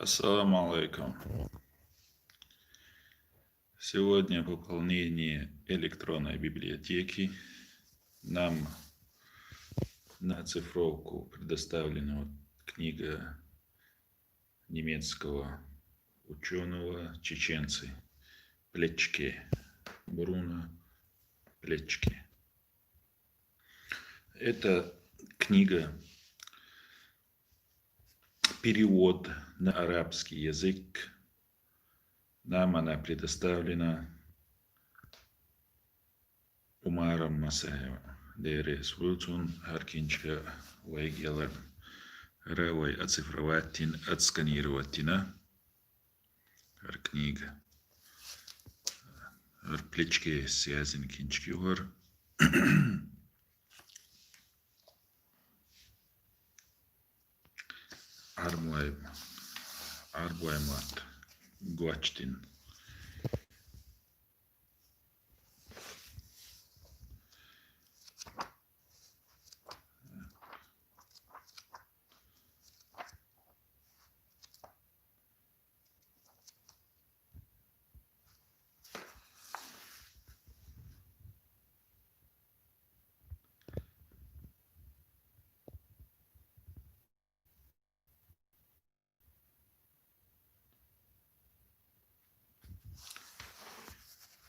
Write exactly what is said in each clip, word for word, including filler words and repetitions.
Ассаламу алейкум. Сегодня пополнение электронной библиотеки. Нам на цифровку предоставлена вот книга немецкого ученого чеченцы Плечке, Бруно Плечке. Эта книга — перевод на арабский язык. Нам она предоставлена Умаром Масаевым. Дерес Вулцун, гьар кинчка вайгелар. Гьар вай оцифровать тин, отсканировать тина. Гьар книга. Гьар Плечке связан кинчки гьар. Армлай, арбуаймат гвачтин.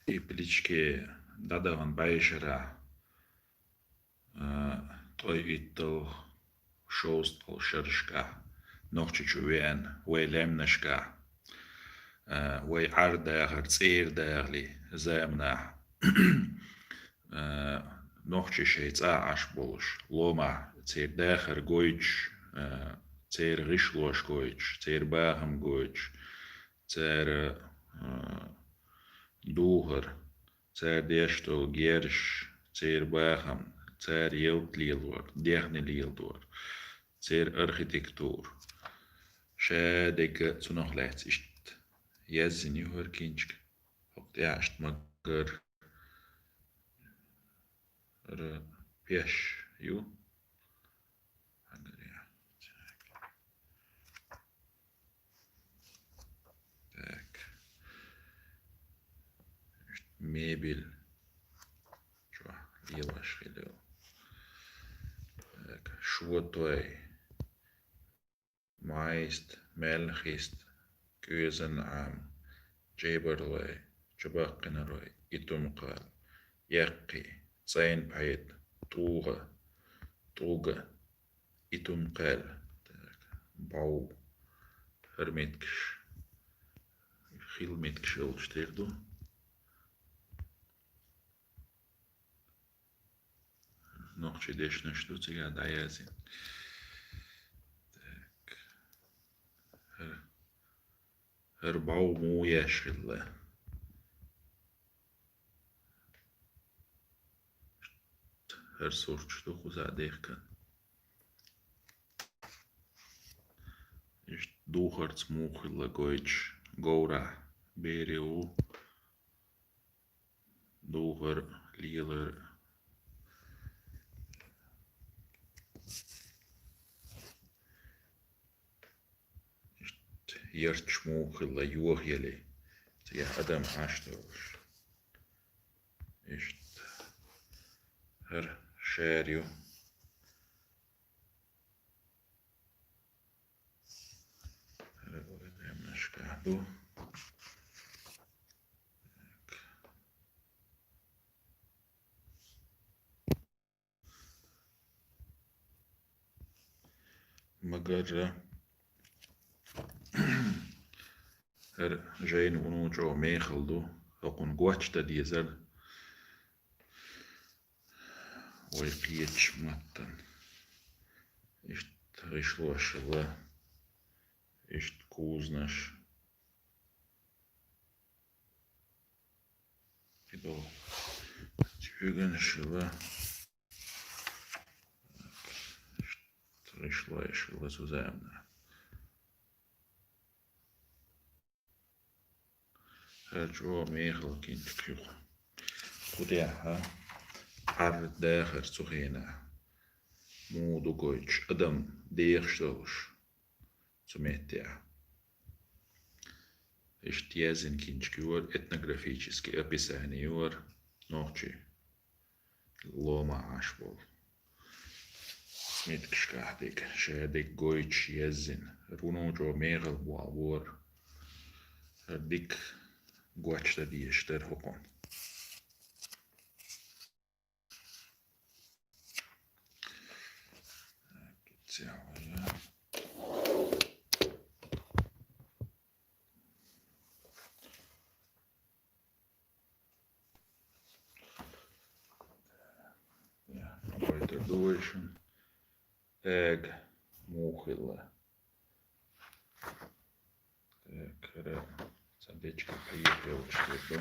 И Плечке дадагъан байшара, а, тӀой иттал шовзткъал шерашка, нохчичу веан, вай лемнашка, а, вай гӀардахар цӀердахли замна, а, нохчи шей цӀа Ӏаш болуш, лома цер дахар гойч, а, цер гъишлош гойч, цер бахам гойч, цер, а, духар, цер дештол герш, цер бахам, цер елтлелвар, дехнилелдвар, цер архитектур. Ша дега цунах лаьц ишт яззин юхар кинчк, хокъ тӀяшт магар. Р-, пеш ю. Хьагаря. Так. Так. Мебель. Чё? Лилаш хилю. Так. Шуотой. Майст, мелхист, кӀуьзан Ӏам, чебарлой, чабаккхинарой, итум кхал, яккхи, цӀайн пайда, тӀугӀа, тӀуга, итум кхал. Так, бав. Хьарметкаш. Хил меткаш йолчу тера ду. Нохчи дешнаш ду цига дӀаяздина. Так. ХӀара, хӀара бав муха еш хилла? ХӀара сурташ ду кхуза дехкан. Иштта духарца муха хилла гойтуш, говра бери ву. Духар, лелар. Иштта ярташ муха хилла йохъяли, цигахь адам Ӏаш долуш. Иштта хӀара шер ю. Ремнашка ду. Так. Магара хӀара жайна вуно чӀогӀа мехала ду, хӀокхунна гочдан дезара. Вай кхечу маттан. Иштта гӀишлошалла, иштта кузанаш. Кхидолу чуьйганашалла. Иштта гӀишлошалла цу заманахь. ХӀара чӀогӀа мехала кинчу кхуьйху. Кху тӀехь, хӀара дахар цу хенахь муха ду гойтуш, адам дехаш долуш цу меттехь. Иштта язйина кинчка ю хӀара, этнографический описание ю хӀара, нохчий лома Ӏаш болу. Меткашкахь дика, ша дика гойтуш язйина. ХӀара вуно чӀогӀа мехала болх бора. ХӀара дика гочдан дезаш дара хӀокхунна. Так, цигахь вай. Я, гойтур ду вай шуна. Ага, муха хилла. Так, хӀара цхьа дечка пхьегӀа йолуш хир ду.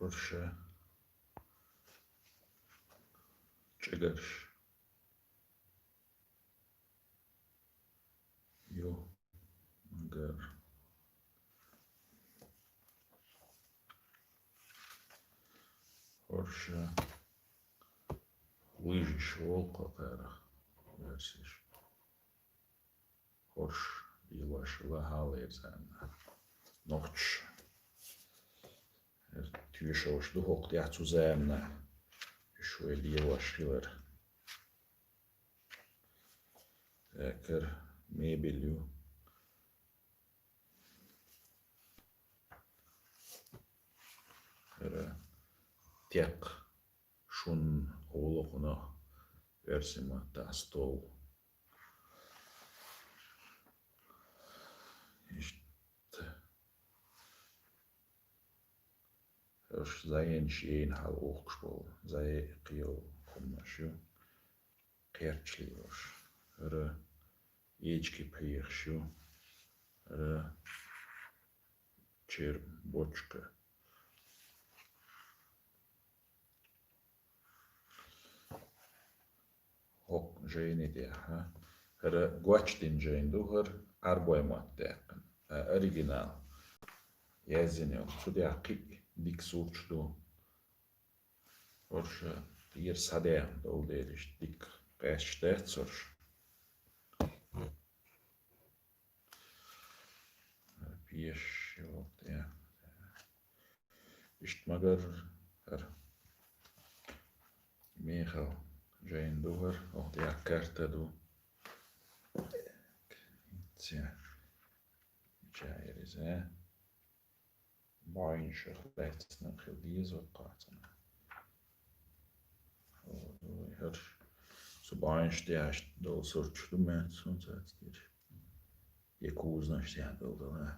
ХӀорш, чӀагарш ю, магар хӀорш лыжаш волу кху кхарах версеш. ХӀорш лелош хилла хьалхара заманахь нохчаша. ХӀара тоьшаллаш ду хӀокху тӀехь цу заманахь уьш вай лелош хилар. Так, хӀара мебель ю. ХӀара текх, шун олу кхунах, оьрсийн маттахь стол. Иштта. ХӀорш зӀенаш йайна хьала ухкуш болу, зӀе кхин йолу хӀуманаш ю. Кхерчале йолуш. ХӀара эчиг пхьегӀаш ю. ХӀара чер-, бочка. ХӀокху жайни тӀехь, хӀара гочдина жайна ду хӀара, Ӏарбойн мотт даьккхина, а, оригинал. Язйина йолу. Цу тӀехь кхин а дика сурташ ду. ХӀорш тӀера схьадаьхна долу дела иштта дика къаьсташ дац хӀорш. Пеш йолу тӀе. Иштта магар хӀара мехала жайна ду хӀара, хӀокху тӀехь карта ду. Ця. Чайриза. БӀаьннашах лаьцна хила деза хӀокху кхацанна. Ой, хӀорш. Цу бӀаьннаш тӀехь долу сурташ ду маьцна цунна цаьрца дийраш. Я кузанаш тӀехь долу дала.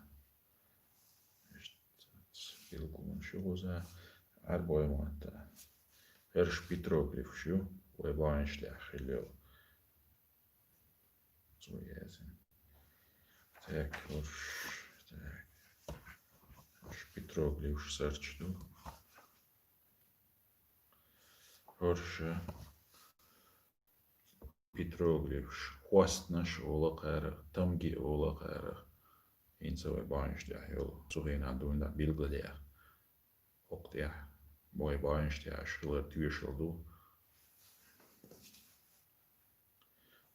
Билгалонаш ю кхуза, Ӏарбойн матта. ХӀорш петроглифаш ю, вай бӀаьннаш тӀехь хилла йолу. Цо язйина. Так, хӀорш, так. ХӀорш петроглифаш сурташ ду. ХӀорш петроглифаш, хьостанаш олу кхара, тамги олу кхара. ХӀинца вай бӀаьннаш тӀехь йолу. Цу хенахь дуьйна билгалдаьхна. ХӀокху тӀехь вай бӀаьннаш тӀехь аша хилар тоьшалла ду.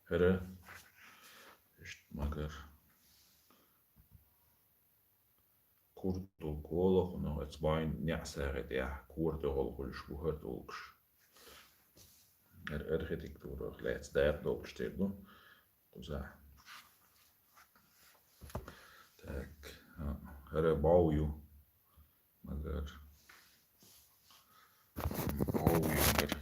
ХӀара, иштта магар. Куртулг олу кхунах, оцу бӀаьннан неӀсагӀи тӀехь кора тӀехула хуьлуш бу хӀара тулгаш. ХӀара архитектурах лаьцна дакъа долуш тера ду кхузахь. Так, а, хӀара бӀов ю. Магар. БӀов ю хӀара.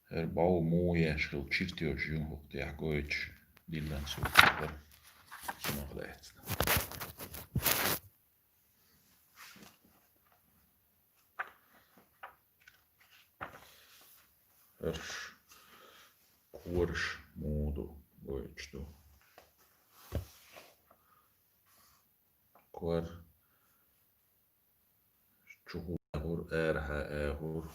ХӀара бӀов муха еш хилла чертёж ю, хӀокху тӀехь гойтуш диллина сурт ду хӀара, цунах лаьцна. ХӀорш кораш муха ду, гойтуш ду. Кор чухула агӀор, арахьа агӀор.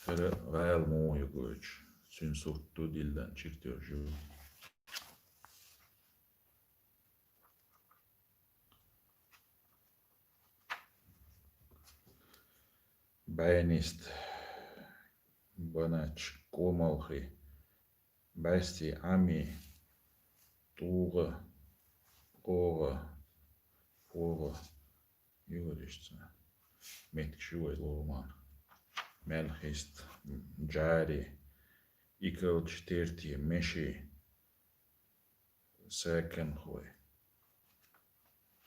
ХӀара гӀала муха ю гойтуш. Цуьнан сурт ду, диллина чертёж ю. БӀаьнист, банач, комалхи, бӀаьсти, Ӏами, тӀугӀа, къогӀа, фогӀа, юришца, меттигаш ю вай ломан, маьлхист, джари, икалча, терти, меши, саканхой.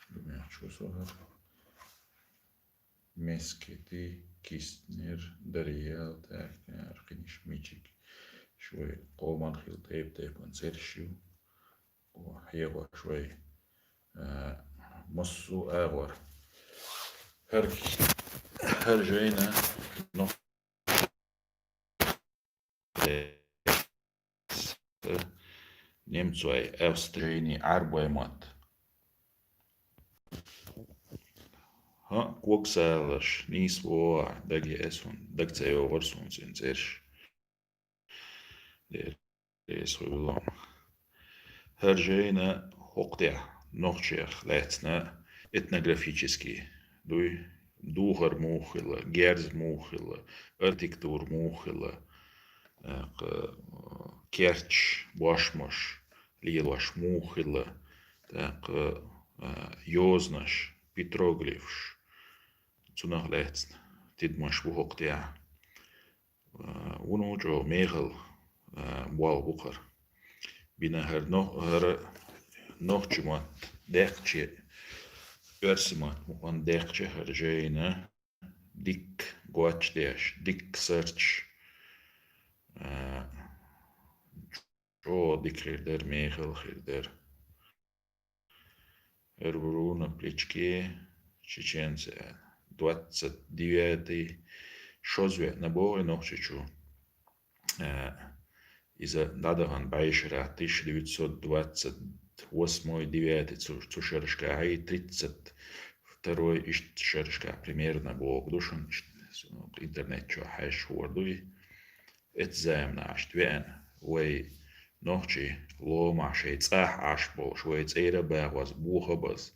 Думаю, чу со хӀара. Мескити, кистнер, дариял, тӀаккха аркхиниш, мичиг. Шуй къоман хила тайп-тайпан церш ю. О, хьехош вай, а, массо а агӀор. ХӀара, хӀара жайна, но немцой, австрийни, Ӏарбой мотт. ХӀаъ, когсалаш, нийса вогӀа, дага еа суна, дага ца йогӀура суна цуьнан церш. Дера реза хуьлда. ХӀара жайна хӀокху тӀехь нохчех лаьцна этнографический дуй, духар муха хилла, герз муха хилла, архитектура муха хилла, э, кху, э, керташ, бошмаш лелош муха хилла, тӀаккха, э, йозанаш, петроглифаш, цунах лаьцна тидамаш бу хӀокху тӀехь. А, вуно чӀогӀа мехала, а, болх бу хӀара. Бина хӀара нох-, хӀара нохчи мотт даьккхича, оьрси мотт мукъана даьккхича хӀара жайна дикка гочдеш, дикка сурташ, а, чӀогӀа дика хир дара, мехала хир дара. ХӀара Бруно Плечке, чеченцы, двадцать девятый, шозза веана боху и Нохчийчу. Э, иза дӀадахана бӀешарахь, тысяча девятьсот двадцать восьмой, девятый цу, цу шерашкахь, и тридцать второй, иштта шерашкахь примерно боху ду шуна, иштта интернет чохь хьаьжча хуур ду и. Эцу заманашна веана, вай нохчий ломахь шайн цӀахь Ӏаш болуш, вай цӀера а бахоза, боха а база,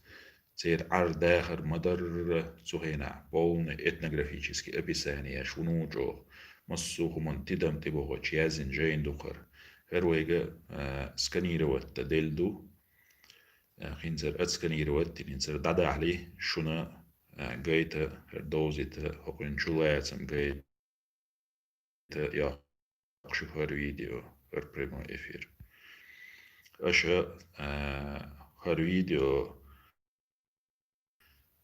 церан Ӏар-дахар ма-дарра цу хенахь полный этнографический описаниеш вуно чӀогӀа, массо а хӀуманна тидам тӀебохуьйтуш яздина жайна ду хӀара. ХӀара вайга, а, сканировать дан делла ду. А, хӀинцара отсканировать дина, хӀинцара дӀадахьале, шуна, а, гайта, хӀара довзийта, хӀокхуьнан чулацам гайта. Йоккхуш ю хӀара видео, хӀара прямой эфир. Аша, а, хӀара видео,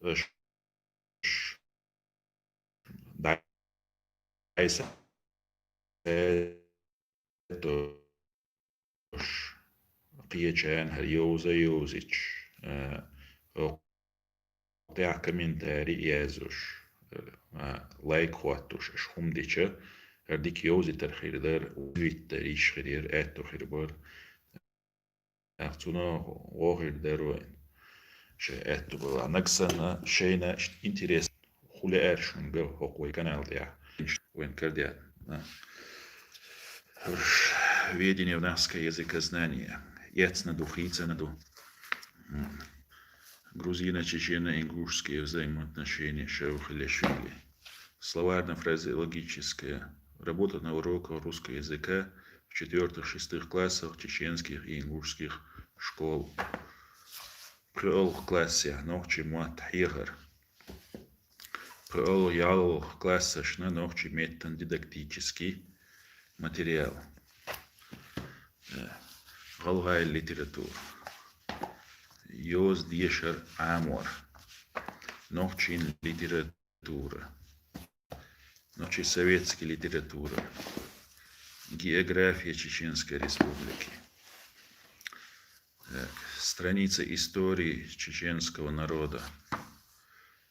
аша дӀайса кхечарна хӀара йовза йовзуьйтуш, а, тӀехь комментарий язъеш, а, лайк хӀоттош, аша хӀума дича, хӀара дика йовзийтар хир дара, виттар йиш хир яра, аьтту хир бара. ТӀаккха цунах гӀо хир дара вайна. Шайн аьтту балахь. Нагахь санна шайна интерес хӀу лаьара шуна га хӀокху вай канал тӀехь. Вайн кара даьтта. Ведение в нахское языкознание. Эцна ду, хийцана ду. М. Грузино-чечено-ингушские взаимоотношения Шаухилишвили. Словарно-фразеологическая работа на уроках русского языка в четвёртых-шестых классах чеченских и ингушских школ. ПхоьалгӀа классехь нохчийн мотт хьехар. ПхоьалгӀа-ялхалгӀа классашна нохчийн меттан дидактический материал. Э, гӀалгӀайн литература. Йоза-дешар Ӏамор. Нохчийн литература. Нохчийн советский литература. География Чеченской Республики. Так, страница истории чеченского народа.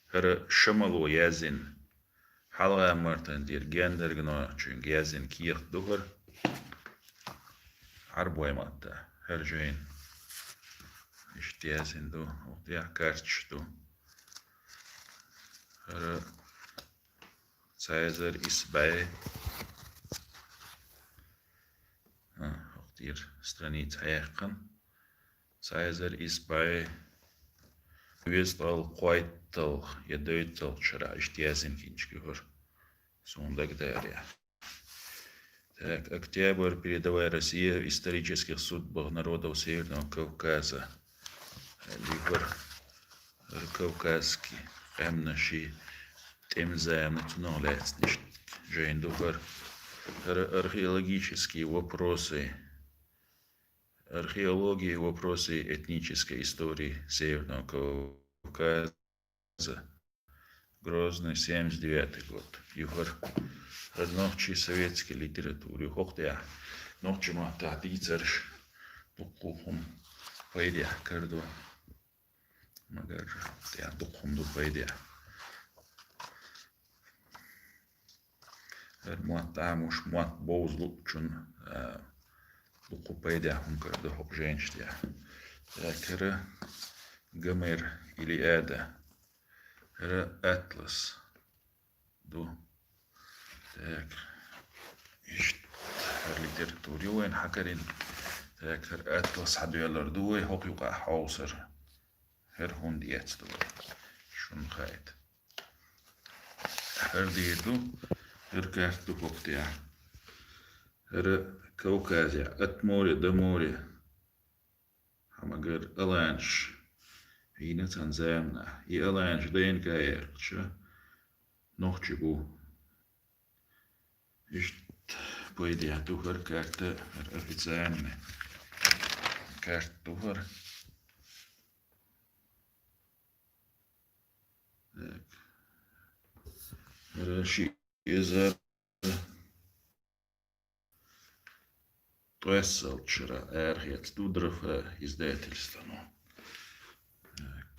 ХӀара Шамало яздина. Хьалха Мартан дийр гендаргночуьнга яздина кехат ду хӀара. Ӏарбой матта. ХӀара жайна иштта яздина ду. ХӀокху тӀехь карташ ду. ХӀара цхьа эзар исс бӀе. А, хӀокху тӀера страница хьаяккхина. Цхьа эзар исс бӀе везткъал кхойтталгӀа я дойтталгӀа шарахь иштта яздина кинчка ю хӀара. Суна дагадеара. Так, «Октябрь. Передовая Россия в исторических судьбах народов Северного Кавказа». Ю хӀара, хӀара кавказский къаьмнаший тӀеман заманаш, цунах лаьцна иштта жайна ду хӀара. ХӀара «Археологические вопросы. Археология и вопросы этнической истории Северного Кавказа. Грозный, семьдесят девятый год». Ю хӀара, хӀара нохчийн советский литература ю. ХӀокху тӀехь нохчийн маттахь дийцарш дуккха хӀума пайдехь карадо. Магар тӀехь дуккха хӀума ду пайдехь. ХӀара мотт Ӏамош, мотт бовза луучунна, а, дуккха пайдехь хӀума карадо хӀокху жайнаш тӀехь. Так, хӀара Гомер, Илиада. ХӀара атлас ду. Так. Иштта хӀара литература ю вайна хьакарина. Так, хӀара атлас хьадоьллур ду вай хӀокху юкъахь хьовсар. ХӀара хӀунда эцна ду вай? Шуна хаийта. ХӀара дийр ду, хӀара карта ду хӀокху тӀехь. ХӀара Кавказехь, от моря до моря. Хьамагар аланаш вийна цхьана заманахь. И аланаш ДНК яьккхича, нохчий бу. Иштта пайдехь ду хӀара карта, хӀара официальный карта ду хӀара. Так. ХӀара ши эзар ткъоьссалгӀачу шарахь арахецна ду, Дрофа издательствано. Так.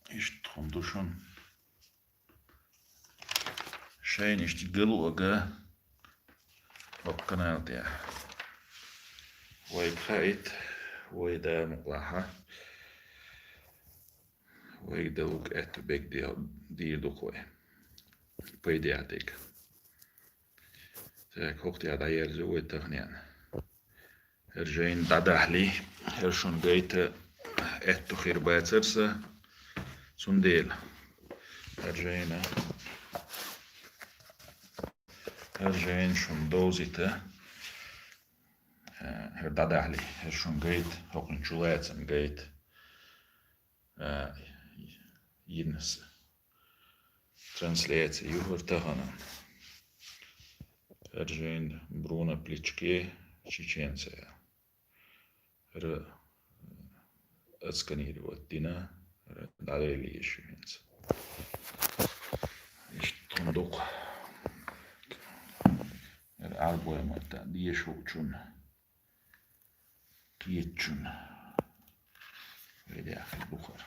Иштта хӀума ду шуна. Шайна иштта гало а га хӀокху канал тӀехь. Вайга хаийта, вай да мукъалахь. Вайга далург аьтту бег де-, дийр ду-кх вай. Пайдехь дерг. Так, хӀокху тӀехь дӀаерзо вай таханенна. ХӀара жайна дӀадахьалий, хӀара шуна гайта аьтту хир бацара сан. Цундела хӀара жайна, хӀара жайна шуна довзийта, хӀара дӀадахьалий, хӀара шуна гайта, хӀокхунна чулацам гайта. А, йина с-, трансляция ю хӀара тахана. ХӀара жайна Бруно Плечке, «Чеченцы». ХӀара отсканировать дина, хӀара дӀалелийша ю хӀинца. Иштта хӀума ду-кх. ХӀара Ӏарбой матта деша хӀуъучунна, кхетачунна. Вай дехьа ду хӀара.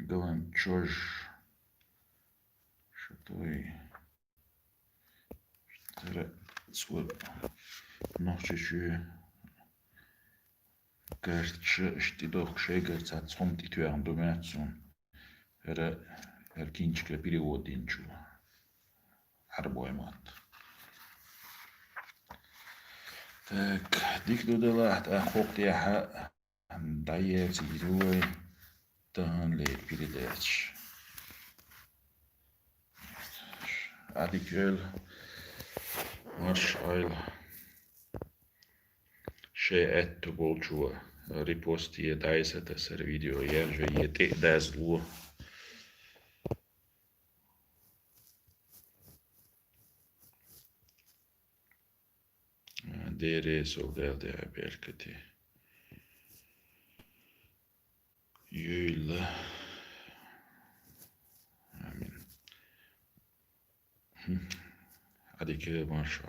Галанчож. Шатой. ХӀара цо Нохчийчоь карташ иштта тӀедохку шайгара цхьацца хӀума тӀетоьхна ду моьтту суна. ХӀара, хӀара кинчка перевод динчу. Ӏарбой матта. Так, дика ду делахь, тӀаккха хӀокху тӀехьа дӀаерзийр ю вай таханлера передача. Ӏадика йойла, марша Ӏойла. Шайн аьтту болчо репост е, дӀасатасара видео яржа е, тӀе а дазло. Дера, со Дала тӀехь беркате йойла. Амин. Хм. Adi ke maşa.